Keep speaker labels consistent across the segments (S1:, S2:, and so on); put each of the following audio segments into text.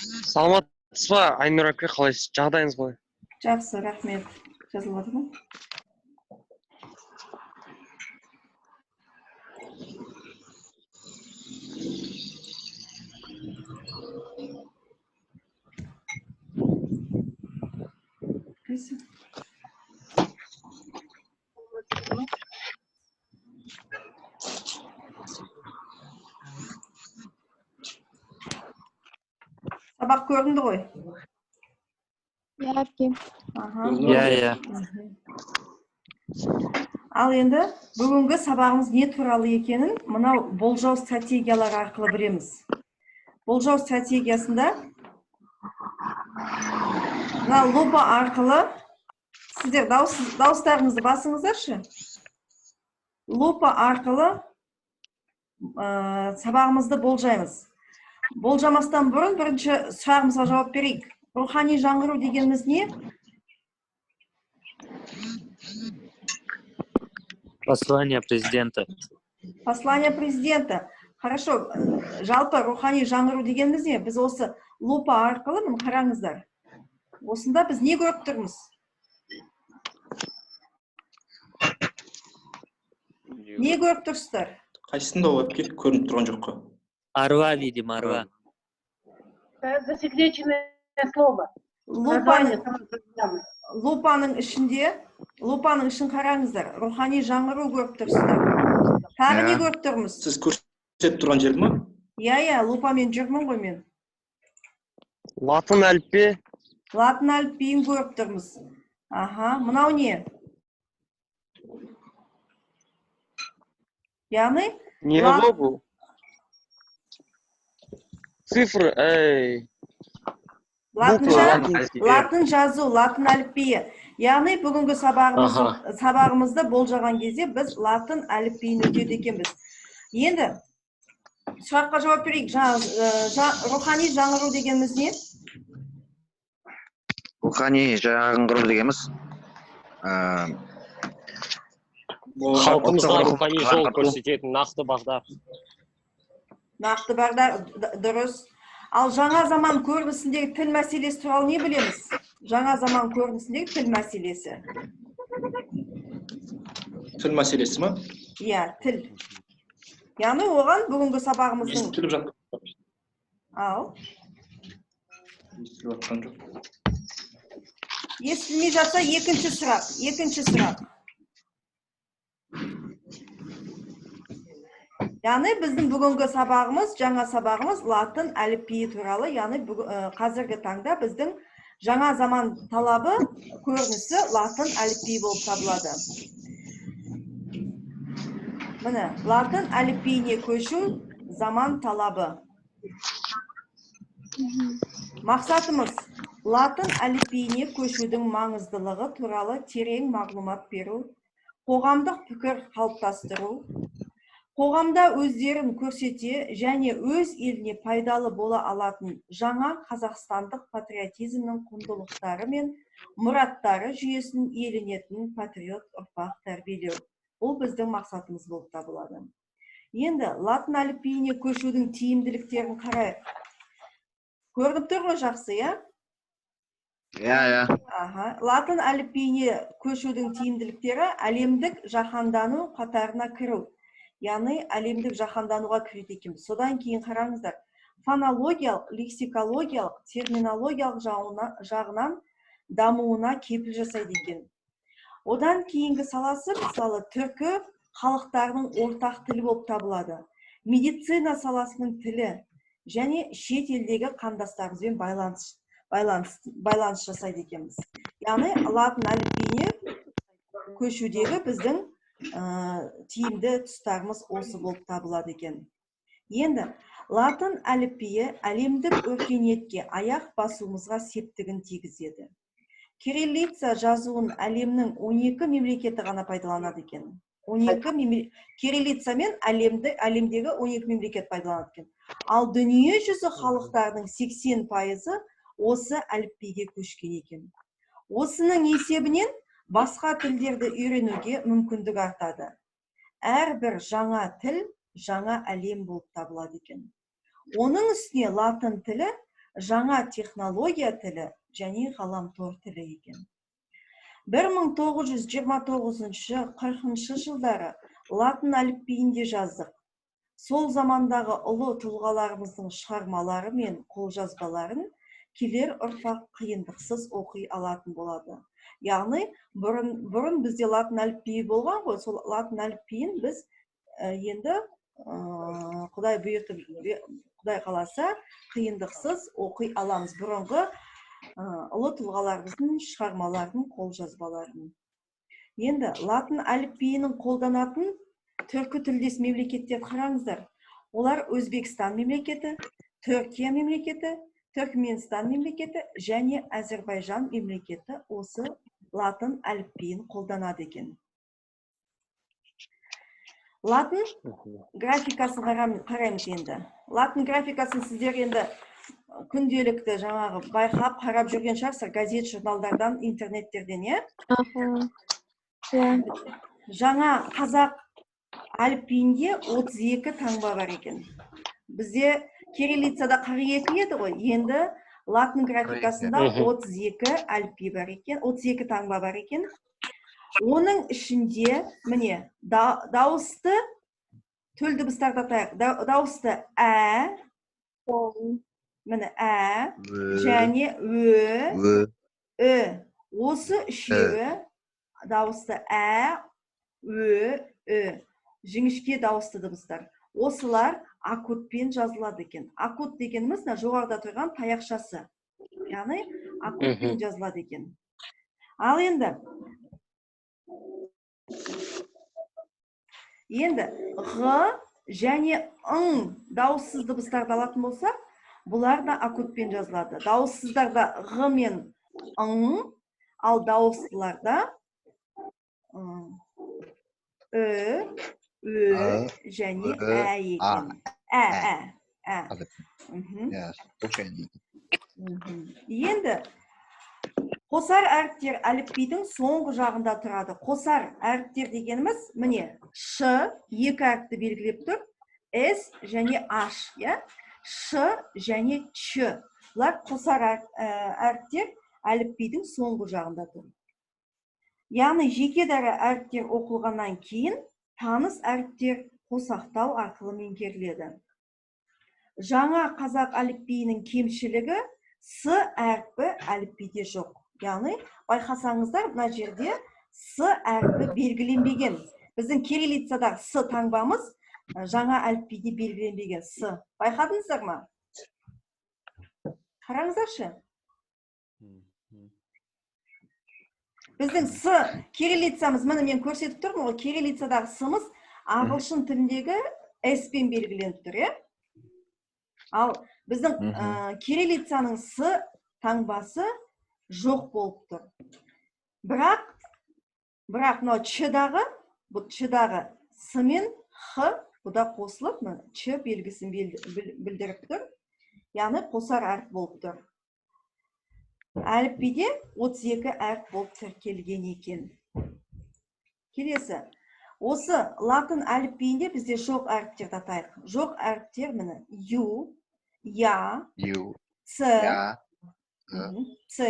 S1: Саламатсыз ба, Айнұр әпке, қалайсыз? Жағдайыңыз қалай?
S2: Жақсы, рахмет. Жазылып жатыр ма? Қайсы? Сабақ көрінді ғой?
S3: Иә, әпке.
S2: Аха.
S4: Иә, иә.
S2: Ал енді бүгінгі сабағымыз не туралы екенін мынау болжау стратегиялары арқылы білеміз. Болжау стратегиясында мына лупа арқылы сіздер дауыстарыңызды басыңыздаршы. Лупа арқылы сабағымызды болжаймыз. Болжамастан бұрын бірінші сұрағымызға жауап берейік. Рухани жаңғыру дегеніміз не?
S4: Послание президента.
S2: Послание президента. Хорошо. Жалпы рухани жаңғыру дегеніміз не? Біз осы лупа арқылы, міне қараңыздар. Осында біз не көріп тұрмыз? Не көріп тұрсыздар?
S5: Қайсысында ол, әпке? Көрініп тұрған жоқ қой.
S4: Орла видим, орла.
S6: Засекреченное слово. Название самой программы.
S2: Лупаның ішінде, лупаның ішін қараңыздар. Рухани жаңғыру көріп тұрсыздар. Тағы не көріп тұрмыз?
S5: Сіз көрсетіп тұрған жер ма?
S2: Иә, иә, лупамен жүрмін ғой мен.
S1: Латын әліппе.
S2: Латын әліпбиін көріп тұрмыз. Аха, мынау не? Яғни,
S1: Не ғой бұл? Цифры, эй.
S2: Латынша, латын жазу, латын әліпбиі. Яғни бүгінгі сабағымызды болжаған кезде біз латын әліпбиін өтеді екенбіз. Енді сұраққа жауап берейік. Рухани жаңғыру дегеніміз не?
S7: Рухани жаңғыру дегеніміз
S8: Халқымызға рухани жол көрсететін нақты бағдар.
S2: Нақты бағдар, дұрыс. Ал жаңа заман көрінісіндегі тіл мәселесі туралы не білеміз? Жаңа заман көрінісіндегі тіл мәселесі.
S5: Тіл мәселесі ма?
S2: Иә, тіл. Яғни оған бүгінгі сабағымыздың
S5: Естіліп жатқан.
S2: Ал.
S5: Естіліп жатқан жоқ.
S2: Естілмей жатса, екінші сұрақ, екінші сұрақ. Яғни біздің бүгінгі сабағымыз, жаңа сабағымыз латын әліпбиі туралы, яғни қазіргі таңда біздің жаңа заман талабы көрінісі латын әліпбиі болып табылады. Міне, латын әліпбиіне көшу заман талабы. Мақсатымыз латын әліпбиіне көшудің маңыздылығы туралы терең мағлұмат беру, қоғамдық пікір қалыптастыру, қоғамда өздерін көрсете және өз еліне пайдалы бола алатын жаңа қазақстандық патриотизмнің құндылықтары мен мұраттары жүйесін иеленетін патриот ұрпақ тәрбиелеу. Бұл біздің мақсатымыз болып табылады. Енді латын әліпбиіне көшудің тиімділіктерін қарайық. Көрініп тұр ғой жақсы, иә?
S7: Иә, иә.
S2: Аха. Латын әліпбиіне көшудің тиімділіктері әлемдік жаһандану қатарына кіру. Яғни әлемдік жаһандануға кіреді екенбіз. Содан кейін қараңыздар, фонологиялық, лексикологиялық, терминологиялық жағынан дамуына кепіл жасайды екен. Одан кейінгі саласы, мысалы, түркі халықтарының ортақ тілі болып табылады. Медицина саласының тілі және шет елдегі қандастарымызбен байланыс жасайды екенбіз. Яғни латын әліпбиіне көшудегі біздің тиімді тұстарымыз осы болып табылады екен. Енді латын әліпбиі әлемдік өркениетке аяқ басуымызға септігін тигізеді. Кириллица жазуын әлемнің 12 мемлекеті ғана пайдаланады екен. 12 кириллицамен әлемдегі 12 мемлекет пайдаланады екен. Ал дүние жүзі халықтарының 80% осы әліпбиге көшкен екен. Осының есебінен басқа тілдерді үйренуге мүмкіндік артады. Әрбір жаңа тіл жаңа әлем болып табылады екен. Оның үстіне латын тілі жаңа технология тілі және ғаламтор тілі екен. 1929-40 жылдары латын әліпбиінде жаздық. Сол замандағы ұлы тұлғаларымыздың шығармалары мен қолжазбаларын келер ұрпақ қиындықсыз оқи алатын болады. Яғни бұрын бізде латын әліпбиі болған ғой, сол латын әліпбиін біз енді Құдай бұйыртып, Құдай қаласа, қиындықсыз оқи аламыз бұрынғы ұлы тұлғаларымыздың шығармаларын, қолжазбаларын. Енді латын әліпбиінің қолданатын түркі тілдес мемлекеттер қараңыздар. Олар Өзбекстан мемлекеті, Түркия мемлекеті, Түркменстан мемлекеті және Әзербайжан мемлекеті осы латын әліпбиін қолданады екен. Латын графикасын қараймыз енді. Латын графикасын сіздер енді күнделікті жаңағы байқап, қарап жүрген шығарсыздар, газет, журналдардан, интернеттерден, иә? Жаңа қазақ әліпбиінде 32 таңба бар екен. Бізде кириллицада 42 еді ғой, енді латын графикасында 32 әліпби бар екен, 32 таңба бар екен. Оның ішінде, міне, дауысты төл дыбыстарды атайық. Дауысты ә, міне ә, және ө, ү. Осы үшеуі дауысты ә, ө, ү. Жіңішке дауысты дыбыстар. Осылар акутпен жазылады екен. Акут дегеніміз мына жоғарыда тұрған таяқшасы. Яғни акутпен жазылады екен. Ал енді ғы және ң дауыссыз дыбыстарды алатын болсақ, бұлар да акутпен жазылады. Дауыссыздарда ғы мен ң, ал дауыстыларда ү, ө және ә екен. Ә, ә, ә. Енді қосар әріптер әліпбидің соңғы жағында тұрады. Қосар әріптер дегеніміз, міне, ш, екі әріпті белгілеп тұр, с және h, иә? Ш және ч. Бұлар қосар әріптер әліпбидің соңғы жағында тұр. Яғни жеке дара әріптер оқылғаннан кейін таныс әріптер қосақтау арқылы меңгеріледі. Жаңа қазақ әліпбиінің кемшілігі с әрпі әліпбиде жоқ. Яғни байқасаңыздар, мына жерде с әрпі белгіленбеген. Біздің кириллицадағы с таңбамыз жаңа әліпбиде белгіленбеген с. Байқадыңыздар ма? Қараңыздаршы. Біздің с кириллицамыз, міне мен көрсетіп тұрмын ғой, кириллицадағы с-мыз ағылшын тіліндегі с-пен белгіленіп тұр, иә? Ал біздің кириллицаның с таңбасы жоқ болып тұр. Бірақ мынау ч-дағы, бұл ч-дағы с мен х бұда қосылып, мына ч белгісін білдіріп тұр. Яғни қосар әріп болып тұр. Әліпбиде 32 әріп болып тіркелген екен. Келесі. Осы латын әліпбиінде бізде жоқ әріптерді атайық. Жоқ әріптер міне ю, я, ц, ц,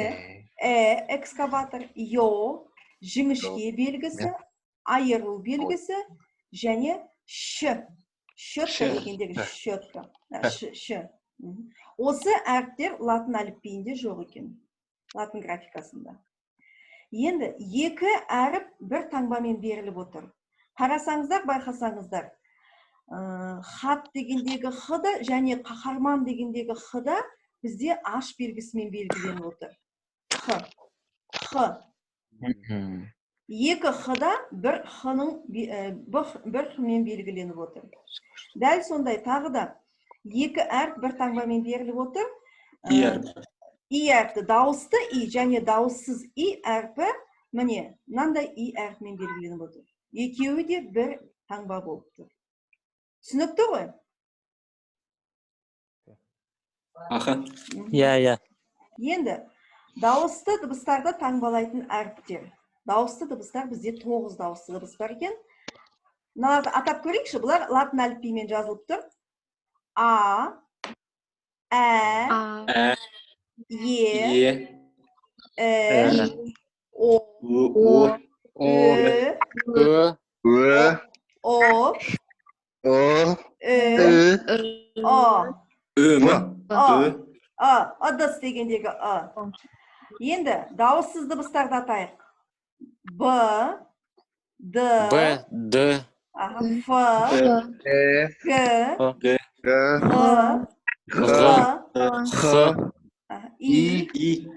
S2: э, экскаватор, ё, жіңішке белгісі, айыру белгісі және ш. Щетка дегендегі щетка. Ш. Осы әріптер латын әліпбиінде жоқ екен. Латын графикасында. Енді екі әріп бір таңбамен беріліп отыр. Қарасаңыздар, байқасаңыздар, хат дегендегі х да және қаһарман дегендегі х да бізде h белгісімен белгіленіп отыр. Х. Х. Екі х да бір х-ның бір х-мен белгіленіп отыр. Дәл сондай тағы да екі әріп бір таңбамен беріліп отыр.
S5: И әрпі.
S2: И әрпі, дауысты и және дауыссыз и әрпі, міне, мынандай и әрпімен белгіленіп отыр. Екеуі де бір таңба болып тұр. Түсінікті ғой?
S5: Аха.
S4: Иә, иә.
S2: Енді дауысты дыбыстарды таңбалайтын әріптер. Дауысты дыбыстар бізде 9 дауысты дыбыс бар екен. Мыналарды атап көрейікші, бұлар латын әліпбиімен жазылып тұр. А, Ә,
S5: Ә,
S2: Е,
S5: Е.
S2: Э, О,
S5: О.
S8: О.
S2: Ö,
S8: Ö.
S7: Ö.
S2: О,
S7: О.
S2: Ö,
S7: Ü.
S2: О,
S5: Ö ма?
S2: О,
S5: Ö.
S2: Ы, ыдыс дегендегі ы. Енді дауыссыз дыбыстарды атайық. Б, Д,
S8: Б. Д.
S2: аха, Ф,
S7: Э.
S2: Г,
S5: Г.
S7: Г.
S2: Х,
S7: Х.
S2: Х,
S8: Х.
S2: аха, И,
S5: И.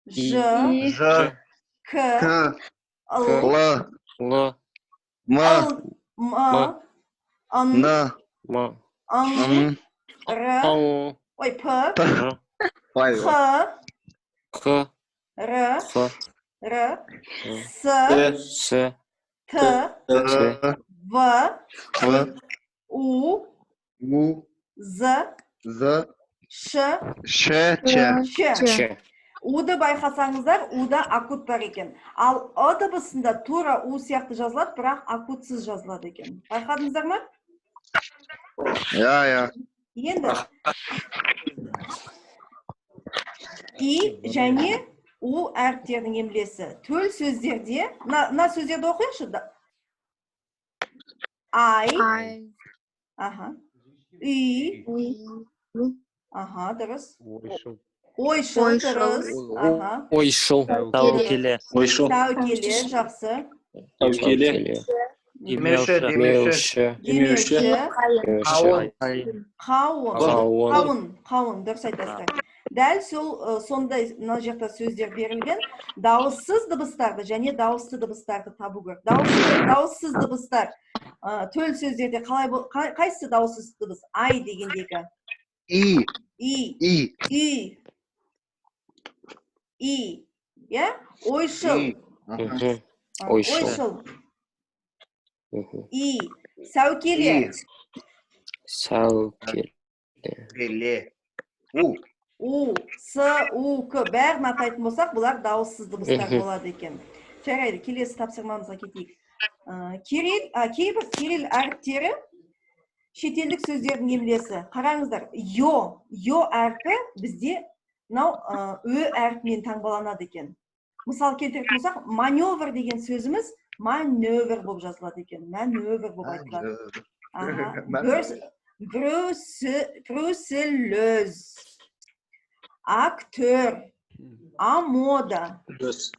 S2: Ж,
S7: Ж.
S2: К,
S7: К.
S2: Л,
S7: Л.
S8: Л.
S7: М.
S2: Л, М, Н,
S7: Н.
S8: М.
S2: Ң,
S7: М.
S2: Р,
S8: Ң.
S2: ой, П,
S7: П.
S8: Р.
S7: Ой,
S2: Х,
S8: Х.
S2: Р,
S8: Х.
S2: Р, С,
S8: С.
S2: Т,
S7: Т.
S2: В,
S7: В.
S2: У,
S7: У.
S2: З,
S7: З.
S2: Ш,
S7: Ш. Ч.
S2: Ч.
S8: Ч.
S2: Уды байқасаңыздар, уда акут бар екен. Ал ы дыбысында тура у сияқты жазылады, бірақ акутсыз жазылады екен. Байқадыңыздар ма?
S7: Иә, иә.
S2: Енді и және у әріптерінің емлесі. Төл сөздерде, мына сөздерді оқиықшы. Ай,
S3: Ай.
S2: аха, үй, аха, дұрыс.
S8: Ойшыл.
S2: Ойшыл,
S3: Ойшыл.
S2: дұрыс. Аха.
S8: Ойшыл.
S4: Тәуекелі.
S5: Ойшыл.
S2: Тәукеле, жақсы.
S5: Тәукеле.
S7: Демеуші, демеуші.
S8: Демеуші.
S2: Демеуші.
S8: Демеуші.
S2: Қауын.
S8: Қауын.
S2: Қауын, қауын, дұрыс айтасыздар. Дәл сол сондай мына жақта сөздер берілген. Дауыссыз дыбыстарды және дауысты дыбыстарды табу керек. Дауыссыз дыбыстар төл сөздерде қалай қайсысы дауыссыз дыбыс? Ай дегендегі.
S7: И.
S2: И,
S7: И.
S2: үй, и, иә? Ойшыл.
S7: И.
S8: Мгм.
S2: А,
S8: Ойшыл.
S2: Ойшыл.
S8: Мгм.
S2: И. Сәукеле.
S7: И.
S8: Сәукеле.
S7: Келе. У.
S2: У, С, У, К. Бәрін атайтын болсақ, бұлар дауыссыз дыбыстар
S8: Мгм.
S2: болады екен. Жарайды, келесі тапсырмамызға кетейік. Кирилл, кейбір кирилл әріптері шетелдік сөздердің емлесі. Қараңыздар, йо, йо әрпі бізде мынау ө әрпімен таңбаланады екен. Мысал келтіретін болсақ, маневр деген сөзіміз маневр болып жазылады екен. Маневр болып айтылады. Аха. Брюсселез. Актер, амода,
S5: Lös.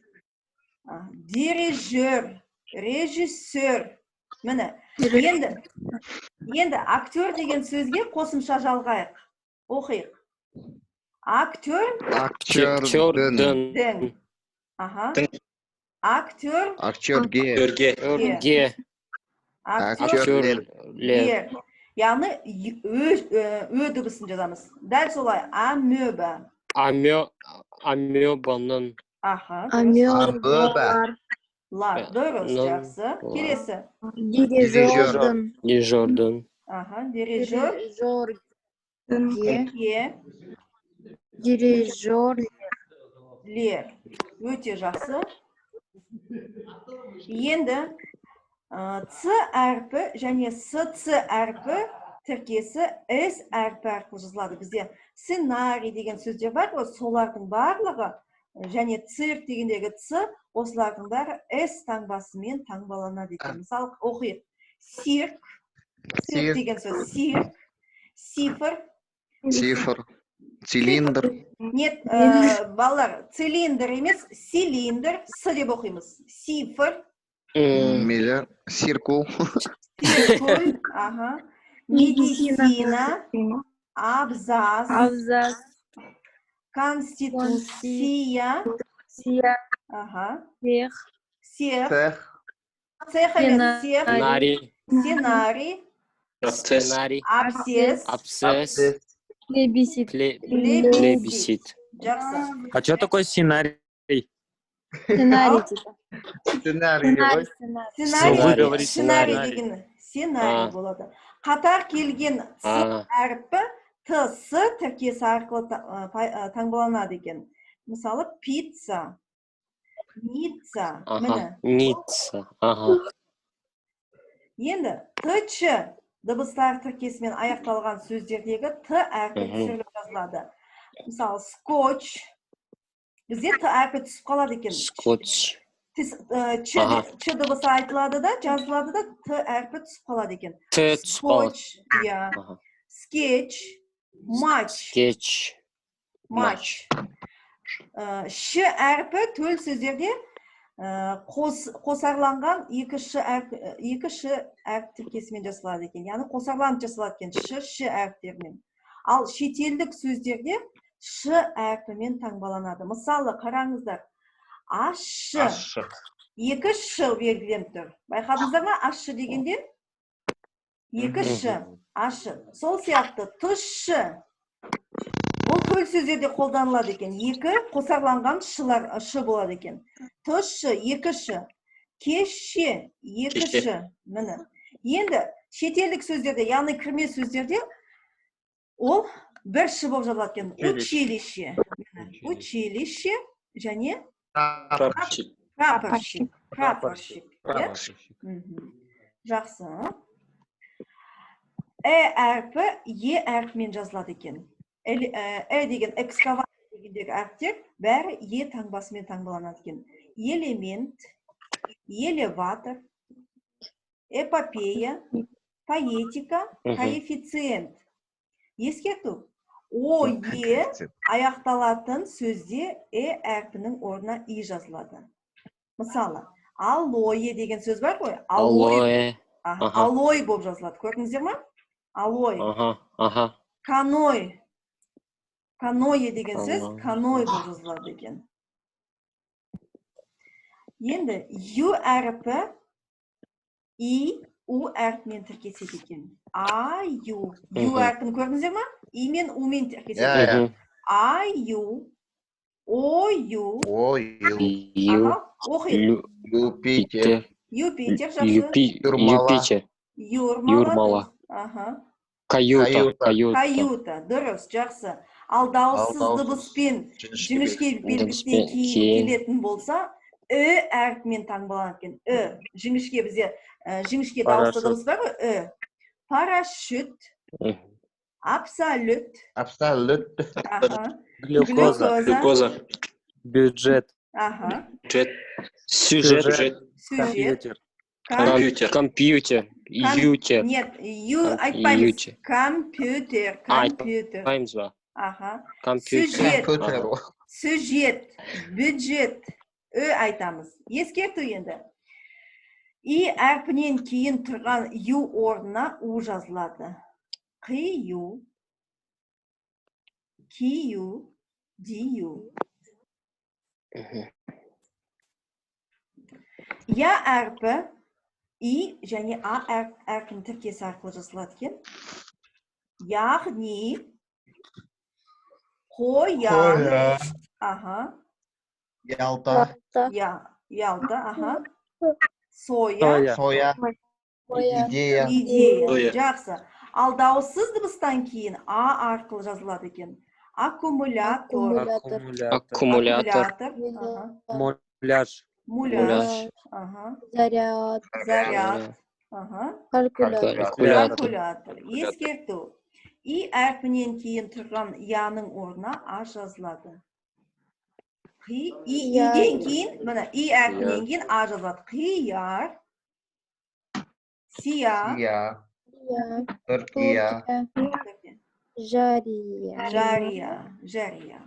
S2: Дирижер, режиссер. Міне, енді актер деген сөзге қосымша жалғайық. Оқиық. Актер
S7: Актердің.
S2: дің. Аха.
S5: Дің.
S2: Актер,
S7: Актерге.
S5: Өрге.
S8: Өрге.
S2: актер,
S8: Актерлер.
S2: Яғни ө дыбысын жазамыз. Дәл солай амеба.
S8: Амебаның.
S2: Аха. дұрыс.
S7: Амеба.
S2: Лар, дұрыс, жақсы. Келесі.
S3: Дирижердің.
S8: Дирижердің.
S2: Аха, дирижер.
S3: Дирижерге.
S2: Е,
S3: Дирижер.
S2: лер. Өте жақсы. Енді Ц әрпі және С, Ц әрпі тіркесі С әрпі арқылы жазылады. Бізде сценарий деген сөздер бар ғой, солардың барлығы және цирк дегендегі Ц, осылардың бәрі С таңбасымен таңбаланады екен. Мысалы, оқиық. Цирк, цирк деген сөз, цирк, цифр.
S7: Цифр. Цилиндр.
S2: Нет, балалар, цилиндр емес, цилиндр, С деп оқимыз. Цифр.
S7: Миллиард. Циркул.
S2: Циркуль, ага. Медицина, абзац,
S3: Абзац.
S2: Конституция, ага.
S3: Цех.
S2: Цех.
S7: Цех.
S2: Цех емес, цех.
S8: Сценарий.
S2: Сценарий.
S8: Сценарий.
S2: Абсцесс.
S8: Абсцесс.
S3: Плебисцит.
S8: Плебисцит.
S2: Жақсы.
S4: А что такое сценарий?
S3: Сценарий типа.
S7: Сценарий ғой.
S2: Сценарий,
S4: Вы говорите
S2: сценарий
S4: сценарий.
S2: деген сценарий болады. Қатар келген Ц әрпі Т, С тіркесі арқылы таңбаланады екен. Мысалы, пицца, ницца, міне.
S8: Ницца, ага.
S2: Енді Т, Ч дыбыстар тіркесімен аяқталған сөздердегі Т әрпі түсіріліп жазылады. Мысалы, скотч, Бізде т әрпі түсіп қалады екен.
S8: Скотч.
S2: Ч,
S8: Аха.
S2: Ч дыбысы айтылады да, жазылады да, т әрпі түсіп қалады екен.
S8: Т түсіп қалады.
S2: Скотч, иә.
S8: Аха.
S2: Скетч, матч,
S8: Скетч.
S2: Матч. Ш әрпі төл сөздерде қосарланған екі ш әріп, екі ш әріп тіркесімен жасалады екен. Яғни қосарланып жасалады екен ш, ш әріптерімен. Ал шетелдік сөздерде ш әрпімен таңбаланады. Мысалы, қараңыздар. Ащы.
S7: Ащы.
S2: Екі ш белгіленіп тұр. Байқадыңыздар ма? Ащы дегенде екі ш. Ащы. Сол сияқты тұщы. Бұл төл сөздерде қолданылады екен. Екі қосарланған шылар, ш болады екен. Тұщы, екі ш. Кеше, екі
S5: Кеше.
S2: ш. Міне. Енді шетелдік сөздерде, яғни кірме сөздерде ол бір ш болып жазылады екен. Училище. Міне. Училище және
S5: Прапорщик.
S2: прапорщик. Прапорщик. Иә? Жақсы. Э әрпі Е әрпімен жазылады екен. Э деген экскаватор дегендегі әріптер бәрі Е таңбасымен таңбаланады екен. Элемент, элеватор, эпопея, поэтика, коэффициент. Ескерту. О, Е аяқталатын сөзде Э әрпінің орнына И жазылады. Мысалы, алоэ деген сөз бар ғой. Алоэ.
S8: Алоэ.
S2: Аха,
S8: Аха.
S2: алой болып жазылады. Көрдіңіздер ма? Алой.
S8: Аха. Аха.
S2: Каной. Каноэ деген сөз
S8: Каноэ.
S2: Каной болып жазылады екен. Енді Ю әрпі И, У әрпімен тіркеседі екен. А, Ю. Ю әрпін көрдіңіздер ма? И мен У мен тіркеседі.
S7: Иә, иә.
S2: А, Ю. О, Ю.
S7: О, Ю.
S8: Ю.
S2: Аха, оқиық.
S7: Юпитер.
S2: Юпитер, жақсы.
S7: Юрмала.
S8: Юпитер.
S2: Юрмала.
S8: Юрмала.
S2: Аха.
S8: Каюта.
S7: Каюта.
S8: Каюта.
S2: Каюта, дұрыс, жақсы. Ал дауыссыз
S7: Ал дауыссыз
S2: дыбыспен
S7: жіңішке
S2: жіңішке белгісінен
S8: Дыбыспен
S2: кейін
S8: кейін.
S2: келетін болса, ү әрпімен таңбаланады екен. Ү, жіңішке бізде жіңішке дауысты
S4: Парашют.
S2: дыбыс бар ғой, ү. Парашют, абсолют,
S7: Абсолют.
S2: Аха.
S4: Глюкоза.
S5: Глюкоза.
S4: Бюджет.
S2: Аха.
S5: Бюджет. Сюжет.
S4: Сюжет.
S2: Сюжет.
S4: Компьютер.
S5: Компьютер.
S8: Компьютер. Ютер.
S2: Нет, ю айтпаймыз.
S8: Ютер.
S2: Компьютер,
S8: А,
S2: компьютер.
S8: Айтпаймыз ба?
S2: Аха.
S8: Компьютер.
S2: Сюжет.
S7: Компьютер.
S2: Сюжет, бюджет, ү айтамыз. Ескерту енді. И әрпінен кейін тұрған ю орнына у жазылады. Қию, кию, дию. Я әрпі И және А әрпінің тіркесі арқылы жасалады екен. Яғни қоян. Аха.
S7: Ялта.
S2: Я, Ялта, аха. Соя.
S4: Соя.
S7: Соя. Идея.
S2: Идея.
S5: Соя.
S2: Жақсы. Ал дауыссыз дыбыстан кейін А арқылы жазылады екен. Аккумулятор.
S4: Аккумулятор.
S8: Аккумулятор.
S2: Аха.
S4: Муляж.
S2: Муляж. Аха.
S3: Заряд.
S2: Заряд. Аха.
S3: Калькулятор.
S8: Калькулятор.
S2: Калькулятор. Ескерту. И әрпінен кейін тұрған яның орнына А жазылады. Қи, и,
S3: Я.
S2: иден кейін, міне, и әрпінен кейін А жазылады. Қияр. Сия.
S7: Сия.
S3: Я.
S7: Түркия.
S3: Турция. Жария.
S2: Жария. Жария.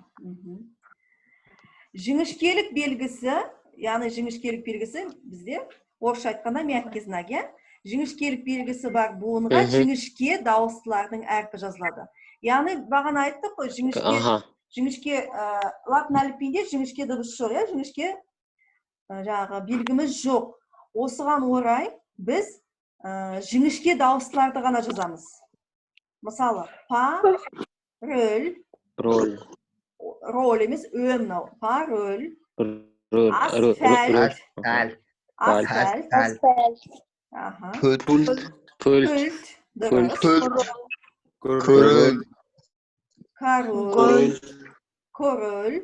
S2: Жіңішкелік белгісі, яғни жіңішкелік белгісі бізде орысша айтқанда мягкий знак, иә? Жіңішкелік белгісі бар буынға жіңішке дауыстылардың әрпі жазылады. Яғни бағана айттық қой, жіңішке жіңішке латын әліпбиінде жіңішке дыбыс жоқ, иә, жіңішке жаңағы белгіміз жоқ. Осыған орай біз жіңішке дауыстыларды ғана жазамыз. Мысалы, па, рөл,
S8: Роль.
S2: Роль емес, ө мынау. Пароль,
S8: Роль. Роль.
S2: Асфальт,
S7: Асфальт.
S2: асфальт,
S3: Асфальт.
S2: Аха.
S7: Пульт.
S8: Пульт.
S2: Пульт, дұрыс.
S7: Пульт. Көріл.
S2: Король, король,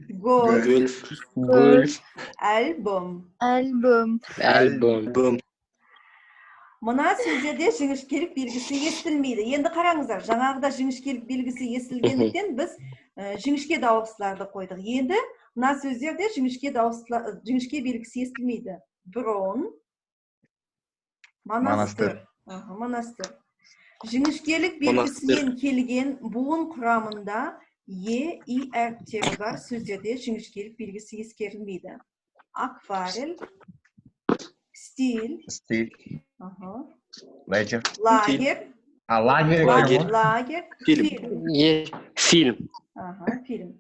S2: голь,
S5: Гольф.
S8: Гольф.
S2: Альбом.
S3: Альбом.
S8: Альбом.
S5: Бом.
S2: Мына сөздерде жіңішкелік белгісі естілмейді. Енді қараңыздар, жаңағыда жіңішкелік белгісі естілгендіктен біз жіңішке дауыстыларды қойдық. Енді мына сөздерде жіңішке жіңішке белгісі естілмейді. Брон, монастыр. Монастыр. Жіңішкелік белгісімен келген буын құрамында е, и әріптері бар сөздерде жіңішкелік белгісі ескерілмейді. Акварель, стиль,
S7: Стиль. Лагерь.
S2: Лагерь.
S7: А, лагерь.
S5: Лагерь.
S2: Лагерь.
S5: Фильм.
S8: Фильм.
S2: Фильм.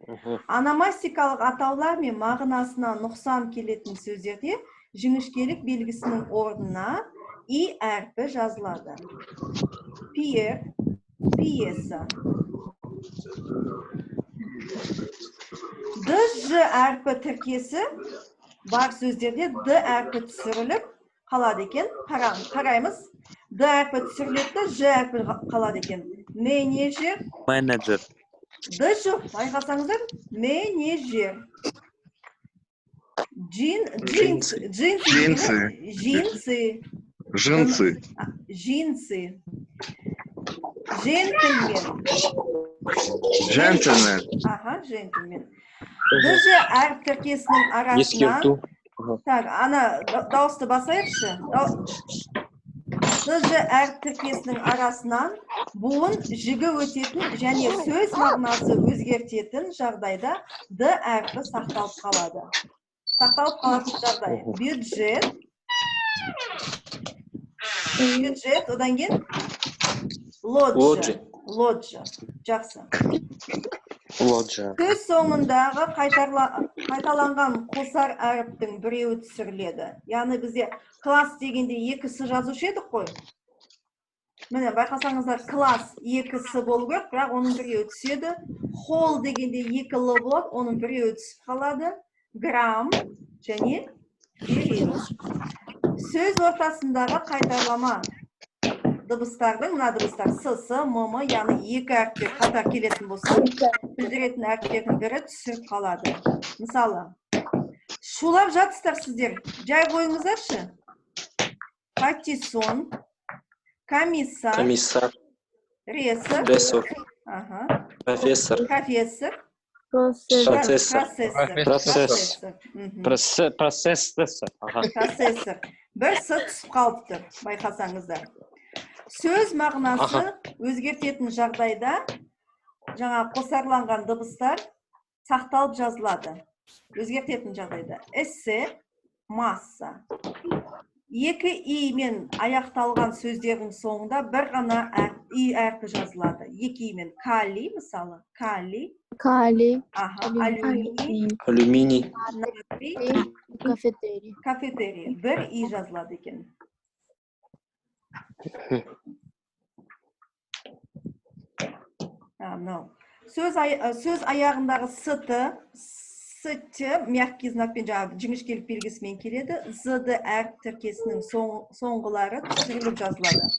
S2: Ономастикалық атаулар мен мағынасына нұқсан келетін сөздерде жіңішкелік белгісінің орнына и әрпі жазылады. Пьер, пьеса. Д, Ж әрпі тіркесі бар сөздерде Д әрпі түсіріліп қалады екен. Қараймыз. Д әрпі түсіріледі, Ж әрпі қалады екен. Менеджер.
S4: Менеджер.
S2: Д жоқ, байқасаңыздар, менеджер. Джинсы. Джинсы.
S9: Джинсы.
S2: Джинсы. Джентльмен.
S9: Джентльмен.
S2: Аха, джентльмен. Д, Ж әріп тіркесінің арасынан.
S8: Ескерту.
S2: Так, ана дауысты басайықшы. Д, Ж әріп тіркесінің арасынан буын жігі өтетін және сөз мағынасы өзгертетін жағдайда Д әрпі сақталып қалады. Сақталып қалатын жағдай. Бюджет. Бюджет, одан кейін лоджия. Лоджия. Жақсы.
S8: Лоджия.
S2: Сөз соңындағы қайталанған қосар әріптің біреуі түсіріледі. Яғни бізде класс дегенде екі с жазушы едік қой. Міне, байқасаңыздар, класс екі с болу керек, бірақ оның біреуі түседі. Холл дегенде екі л болады, оның біреуі түсіп қалады. Грамм және берил. Сөз ортасындағы қайталама дыбыстардың, мына дыбыстар с, с, м, м, яғни екі әріптер қатар келетін болса, білдіретін әріптердің бірі түсіріп қалады. Мысалы, шулап жатсыздар сіздер, жай қойыңыздаршы. Патиссон, комиссар,
S5: Комиссар.
S2: Ресор,
S5: Ресор.
S2: Ага.
S5: Профессор.
S2: Профессор.
S5: Процессор.
S8: Процессор. Процессор.
S2: Процессор. Бір с түсіп қалып тұр, байқасаңыздар. Сөз мағынасы өзгертетін жағдайда жаңа қосарланған дыбыстар сақталып жазылады. Өзгертетін жағдайда эссе, масса. Екі и мен аяқталған сөздердің соңында бір ғана и әрпі жазылады. Екі и мен калий, мысалы, калий.
S3: Калий.
S2: Аха, алюминий.
S5: Алюминий.
S2: Натрий.
S3: Кафетерий.
S2: Кафетерий. Бір и жазылады екен. Мынау. Сөз аяғындағы ст, ст мягкий знакпен жаңағы жіңішкелік белгісімен келеді. З, д әріп тіркесінің соңғылары түсіріліп жазылады.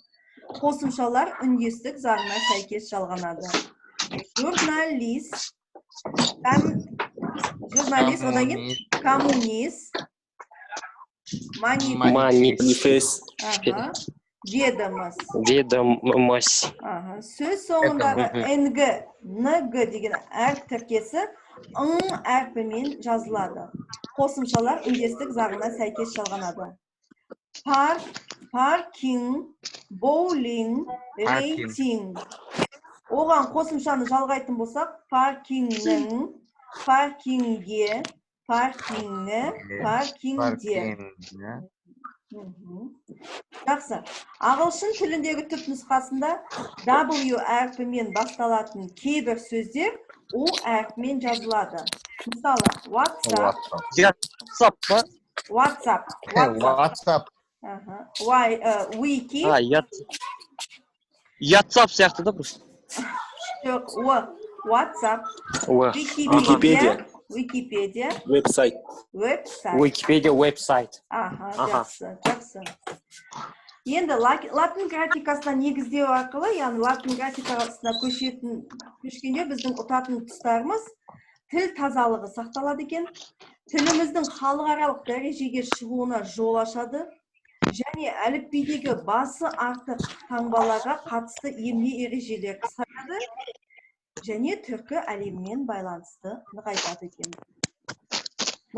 S2: Қосымшалар үндестік заңына сәйкес жалғанады. Журналист, журналист, одан кейін коммунист,
S5: манифест.
S2: Ведомость.
S8: Ведомость.
S2: Сөз соңындағы нг, нг деген әріп тіркесі ң әрпімен жазылады. Қосымшалар үндестік заңына сәйкес жалғанады. Парк, паркинг, боулинг, рейтинг. Оған қосымшаны жалғайтын болсақ, паркингнің, паркингге, паркингі, паркингде. Жақсы. Ағылшын тіліндегі түп нұсқасында W әрпімен басталатын кейбір сөздер U әрпімен жазылады. Мысалы, WhatsApp.
S1: WhatsApp.
S2: WhatsApp.
S7: WhatsApp.
S2: Wiki.
S1: WhatsApp сияқты да просто.
S2: Жоқ, WhatsApp.
S5: Википедия.
S2: Википедия.
S5: Веб-сайт.
S2: Веб-сайт.
S8: Википедия, веб-сайт.
S2: Аха, жақсы, жақсы. Енді латын графикасына негіздеу арқылы, яғни латын графикасына көшкенде біздің ұтатын тұстарымыз тіл тазалығы сақталады екен. Тіліміздің халықаралық дәрежеге шығуына жол ашады. Және әліпбидегі басы артық таңбаларға қатысты емле ережелер қысқарады және түркі әлемімен байланысты нығайтады екен.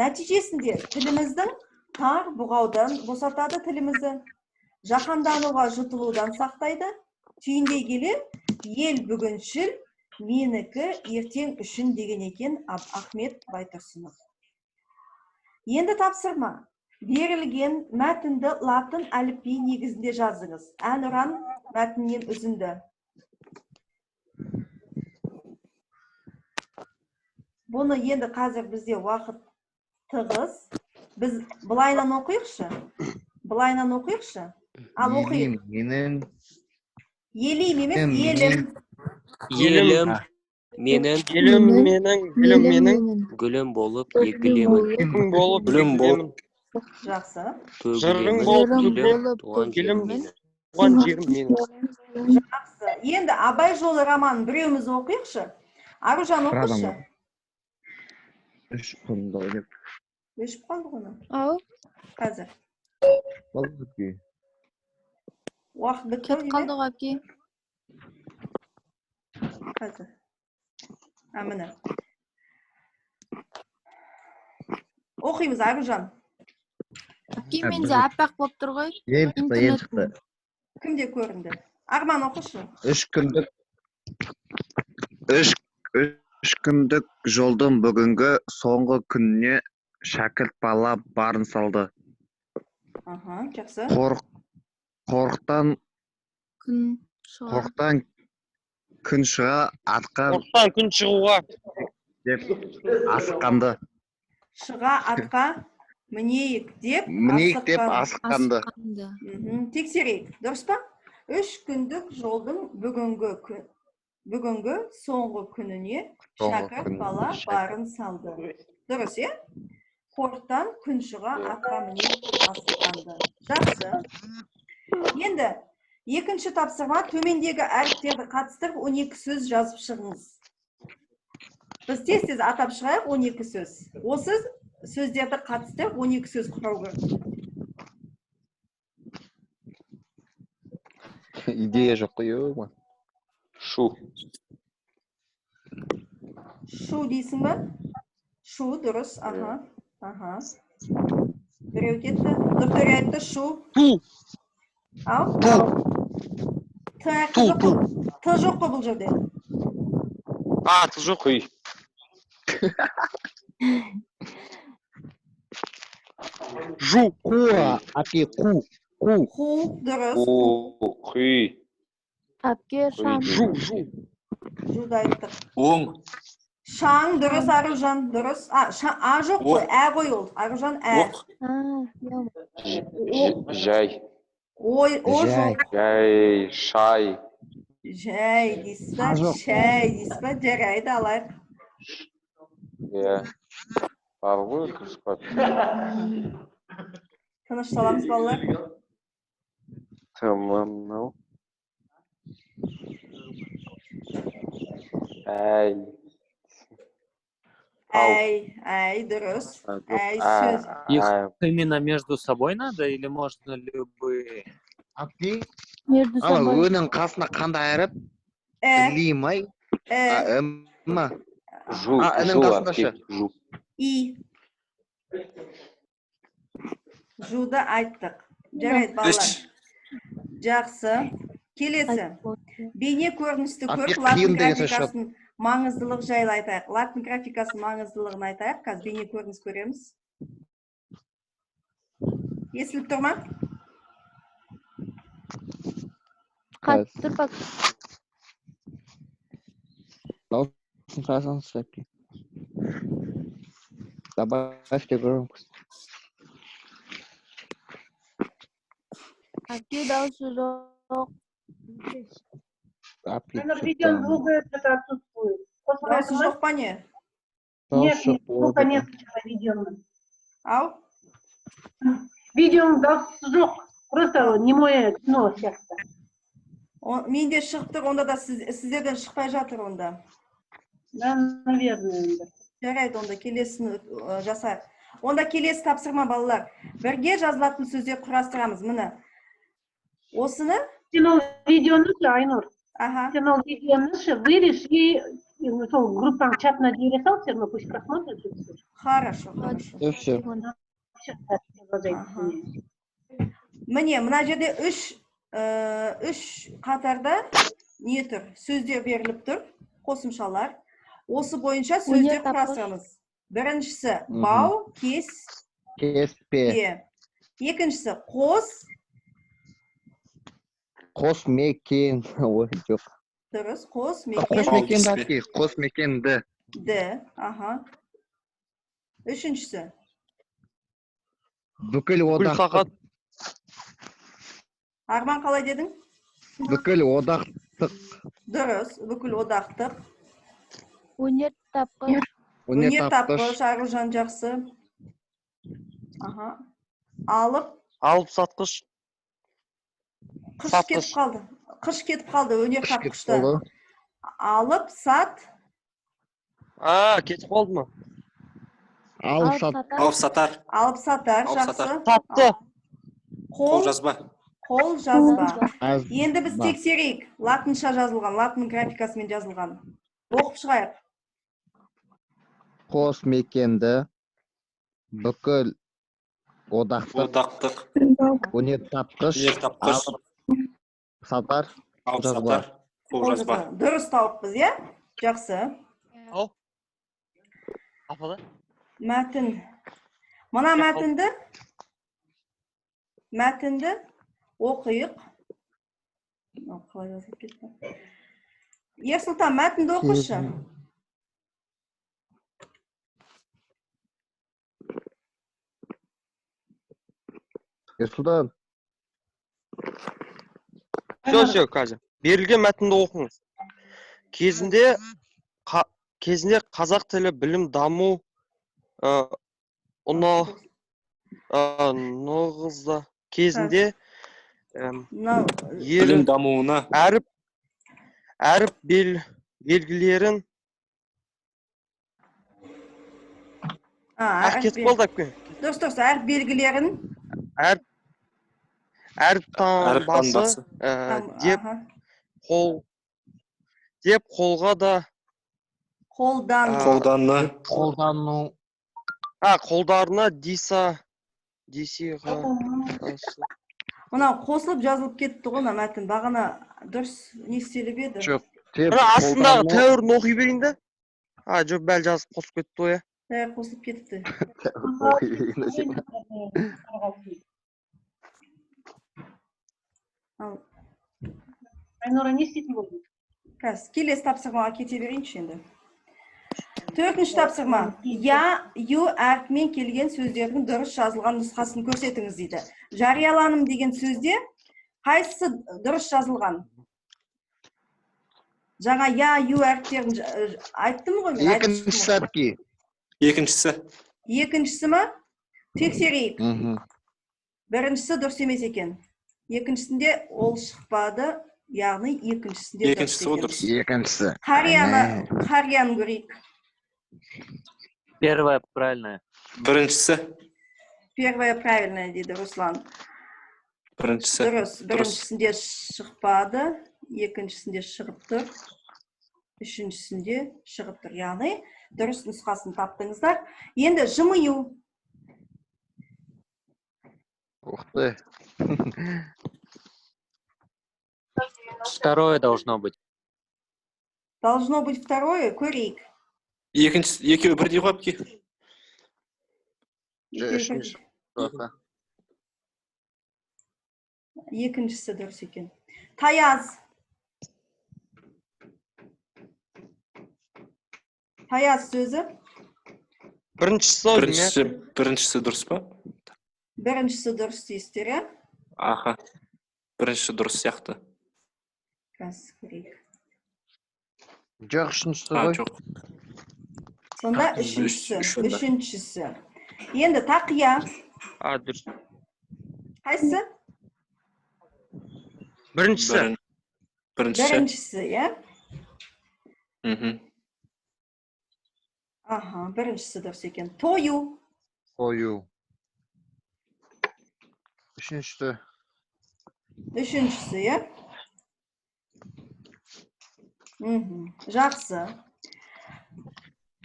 S2: Нәтижесінде тіліміздің тар бұғаудан босатады тілімізді, жаһандануға жұтылудан сақтайды. Түйіндей келе, ел бүгіншіл, менікі ертең үшін деген екен Ахмет Байтұрсынов. Енді тапсырма. Берілген мәтінді латын әліпбиі негізінде жазыңыз. Әнұран мәтіннен үзінді. Бұны енді қазір бізде уақыт тығыз. Біз былайынан оқиықшы. Былайынан оқиықшы. Ал оқиық.
S7: Менің.
S2: Елим емес, елім.
S8: Елім менің.
S1: Елім менің, гүлім менің.
S8: Гүлім болып егілемін.
S1: Гүлім болып
S5: Гүлім болып.
S2: Жақсы.
S1: Жырың болып
S8: Төгілемін, туған жерім менің.
S1: Туған жерім менің.
S2: Жақсы. Енді Абай жолы романын біреуміз оқиықшы. Аружан оқышы.
S7: Үш күн деп.
S2: Өшіп қалды ғой.
S3: Ау.
S2: Қазір. Уақыт бітті.
S3: Кетіп қалды ғой, әпке.
S2: Қазір. А, міне. Оқимыз, Аружан.
S3: Әпке, менде аппақ болып тұр ғой.
S7: Ел шықты, ел шықты.
S2: Кімде көрінді? Арман, оқышы.
S7: Үш күндік жолдың бүгінгі соңғы күніне шәкірт бала барын салды.
S2: Аха, жақсы.
S7: Қорықтан
S3: күн шыға.
S7: Қорықтан күн шыға атқа
S1: Қорықтан күн шығуға
S7: деп асыққанды.
S2: Шыға атқа мінейік деп
S7: Мінейік деп асыққанды.
S2: Тексерейік, дұрыс па? Үш күндік жолдың бүгінгі соңғы күніне шәкірт бала барын салды. Дұрыс, е? Қорықтан күн шыға атқа мінейік деп асыққанды. Жақсы. Енді екінші тапсырма, төмендегі әріптерді қатыстырып 12 сөз жазып шығыңыз. Біз тез-тез атап шығайық 12 сөз. Осы сөздерді қатыстырып 12 сөз құрау керек.
S7: Идея жоқ қой, ё-ма.
S5: Шу.
S2: Шу дейсің ба? Шу, дұрыс. Аха. Аха. Біреу кетті. Нұртөре айтты шу.
S1: Ту.
S2: Ау?
S1: Ту.
S2: Т әрпі
S1: Ту,
S2: жоқ
S1: ту.
S2: қой. Т жоқ қой бұл жерде.
S1: А, т жоқ.
S5: Құй.
S1: Жу.
S7: Қу, әпке, қу. Қу.
S2: Қу, дұрыс.
S5: Қу, құй.
S3: Әпке, шаң.
S1: Жу, жу.
S2: Жуды айттық.
S5: Оң.
S2: Шаң, дұрыс, Аружан, дұрыс. А, а жоқ қой, ә ғой ол. Аружан, ә.
S5: Оқ.
S3: Жай.
S5: Жай.
S2: Ой, о жоқ.
S5: Жай, шай.
S2: Жай дейсіз ба? Шай дейсіз ба? Жарайды, алайық.
S5: Иә. Бар ғой, дұрыс па?
S2: Тынышталамыз, балалар.
S5: Тамам, мынау. Әй.
S2: Әй, әй, дұрыс. Әй, сөз.
S4: Их именно между собой надо или можно любые?
S7: Әпке,
S3: Между
S7: ана
S3: собой.
S7: өнің қасына қандай әріп?
S2: Ә.
S7: Ли ма?
S2: Ә.
S7: М ма?
S5: Жу,
S7: А, інің
S5: жу,
S7: қасында
S5: әпке,
S7: ше?
S5: жу.
S2: И. Жуды айттық. Жарайды, балалар. Жақсы. Келесі. Бейне көріністі
S7: Әпке,
S2: көріп, латын
S7: қиын деген сөз шығады.
S2: графикасының маңыздылығы жайлы айтайық. Латын графикасының маңыздылығын айтайық. Қазір бейне көрініс көреміз. Естіліп тұр ма?
S3: Қатты тұр ба?
S7: Дауысын қарасаңыз, әпке. Добавьте громкость.
S3: Әпке, дауысы жоқ.
S7: Әпке,
S6: Наверное, видео звука что-то отсутствует.
S2: Дауысы жоқ па не?
S6: Нет, нет, звука нет видео.
S2: Ау?
S6: Видеоның дауысы жоқ. Просто немое кино сияқты.
S2: Менде шығып тұр, онда да сіздерден шықпай жатыр онда.
S6: Да, наверное, енді.
S2: Жарайды, онда келесін жасайық. Онда келесі тапсырма, балалар. Бірге жазылатын сөздер құрастырамыз. Міне. Осыны?
S6: Сен ол видеоны ше, Айнұр,
S2: Аха.
S6: сен ол видеоны ше вырежь и сол группаның чатына жібере сал, все равно пусть просмотрят и всё.
S2: Хорошо, хорошо.
S7: Все, все.
S6: Всё, да, продолжайте.
S2: Ага. Міне, мына жерде үш қатарда не тұр? Сөздер беріліп тұр, қосымшалар. Осы бойынша сөздер
S3: Өнертапқыш.
S2: құрастырамыз. Біріншісі
S7: Мгм.
S2: Бау, кес,
S7: Кеспе.
S2: пе. Екіншісі қос,
S7: Қос мекен. Ой, жоқ.
S2: Дұрыс, қос
S7: Қос
S2: мекен
S7: мекенді әпке. Қос мекенді.
S2: Ді. Аха. Үшіншісі
S7: Бүкіл
S1: Бүкіл
S7: одақтық.
S1: сағат.
S2: Арман, қалай дедің?
S7: Бүкіл одақтық.
S2: Дұрыс, бүкіл одақтық.
S3: Өнер тапқыш.
S7: Өнертапқыш.
S2: Өнертапқыш, Аружан, жақсы. Аха. Алып,
S1: Алып сатқыш.
S2: қыш
S1: Сатқыш.
S2: кетіп қалды. Қыш кетіп қалды
S7: Қыш кетіп
S2: өнертапқышта.
S7: қалды.
S2: Алып, сат,
S1: А, кетіп қалды ма?
S7: Алып сат.
S3: Сатар.
S9: Алып сатар.
S2: Алып сатар,
S9: Алып
S2: жақсы.
S9: сатар.
S1: Сатты.
S2: Қол,
S9: Қол жазба.
S2: қол жазба.
S7: Аз.
S2: Енді біз
S7: Ба.
S2: тексерейік. Латынша жазылған, латын графикасымен жазылған. Оқып шығайық.
S7: Қос мекенді. Бүкіл одақтық.
S9: Одақтық.
S7: Өнертапқыш.
S9: Өнертапқыш.
S7: Алып сатар.
S9: Алып
S7: жазба.
S9: сатар. Қол
S2: Қол
S9: жазба.
S2: жазба. Дұрыс тауыппыз, иә? Жақсы.
S1: Ау. Апада.
S2: Мәтін. Мына мәтінді оқиық. Мынау қалай жазылып кетті? Ерсұлтан, мәтінді оқышы.
S7: Ерсұлтан.
S1: Все, все, қазір. Берілген мәтінді оқыңыз. Кезінде қазақ тілі білім даму ұна нығызда кезінде
S2: Мынау
S1: елі
S9: Білім дамуына.
S1: әріп белгілерін
S2: а,
S1: ақ
S2: әріп
S1: кетіп қалды, әпке.
S2: Дұрыс, әріп белгілерін
S1: Әріп
S9: Әріп
S1: таңбасы
S9: таңбасы.
S1: Деп қол деп қолға да
S2: Қолдан.
S9: Қолдану.
S7: Қолдану.
S1: А, қолдарына диса дисиға.
S2: Мынау қосылып жазылып кетті ғой мына мәтін. Бағана дұрыс не істеліп еді?
S7: Жоқ. Деп
S1: Мына астындағы
S7: қолдану.
S1: тәуірін оқи берейін да. А, жоқ, бәл жазып қосып кетті ғой, иә.
S2: Бәрі қосылып кетіпті.
S7: Оқи берейін десем.
S2: Ал
S6: Айнұра, не істейтін болдың?
S2: Қазір келесі тапсырмаға кете берейінші енді. Төртінші тапсырма. Я, ю әрпімен келген сөздердің дұрыс жазылған нұсқасын көрсетіңіз дейді. Жарияланым деген сөзде қайсысы дұрыс жазылған? Жаңа я, ю әріптерін айттым ғой мен. Айтып шықтым
S7: Екіншісі,
S2: ғой.
S7: әпке.
S9: Екіншісі.
S2: Екіншісі ма? Тексерейік.
S7: Мхм.
S2: Біріншісі дұрыс емес екен. Екіншісінде ол шықпады, яғни екіншісінде дұрыс
S9: Екіншісі ғой
S2: екен.
S9: дұрыс.
S7: Екіншісі.
S2: Қарияны,
S7: Әне.
S2: қарияны көрейік.
S4: Первое правильное.
S9: Біріншісі.
S2: Первое правильное дейді Руслан.
S9: Біріншісі.
S2: Дұрыс. Біріншісінде шықпады, екіншісінде шығып тұр, үшіншісінде шығып тұр. Яғни дұрыс нұсқасын таптыңыздар. Енді жымию.
S7: Ух ты.
S4: Второе должно быть.
S2: Должно быть второе. Көрейік.
S9: Екіншісі, екеуі бірдей ғой, әпке.
S2: Екеуі
S7: Үшінші.
S2: бірдей. Екіншісі дұрыс екен. Таяз. Таяз сөзі.
S1: Біріншісі ау деймін, иә.
S9: Біріншісі дұрыс па?
S2: Біріншісі дұрыс дейсіздер, иә?
S9: Аха. Біріншісі дұрыс сияқты.
S2: Қазір көрейік.
S7: Жоқ, үшіншісі
S9: А,
S7: ғой.
S9: жоқ.
S2: Сонда
S9: Үш-
S2: үшіншісі.
S9: үш онда.
S2: Үшіншісі. Енді тақия.
S1: А, дұрыс.
S2: Қайсысы?
S1: Біріншісі.
S9: Біріншісі.
S2: Біріншісі, иә?
S9: Мхм.
S2: Аха, біріншісі дұрыс екен. Тою.
S7: Қою. Үшіншісі.
S2: Үшіншісі, иә? Жақсы.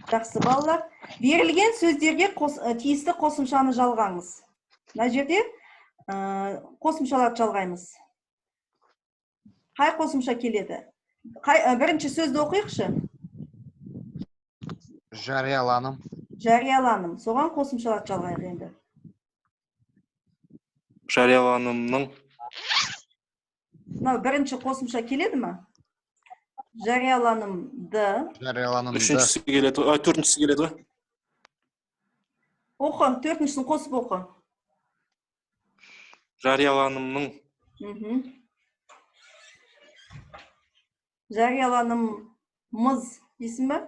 S2: Жақсы, балалар. Берілген сөздерге тиісті қосымшаны жалғаңыз. Мына жерде қосымшаларды жалғаймыз. Қай қосымша келеді? Бірінші сөзді оқиықшы.
S7: Жарияланым.
S2: Жарияланым. Соған қосымшаларды жалғайық енді.
S9: Жарияланымның.
S2: Мынау бірінші қосымша келеді ма? Жарияланымды.
S7: Жарияланымды.
S9: Үшіншісі келеді ғой, төртіншісі келеді ғой.
S2: Оқы, төртіншісін қосып оқы.
S9: Жарияланымның.
S2: Жарияланымыз дейсің ба?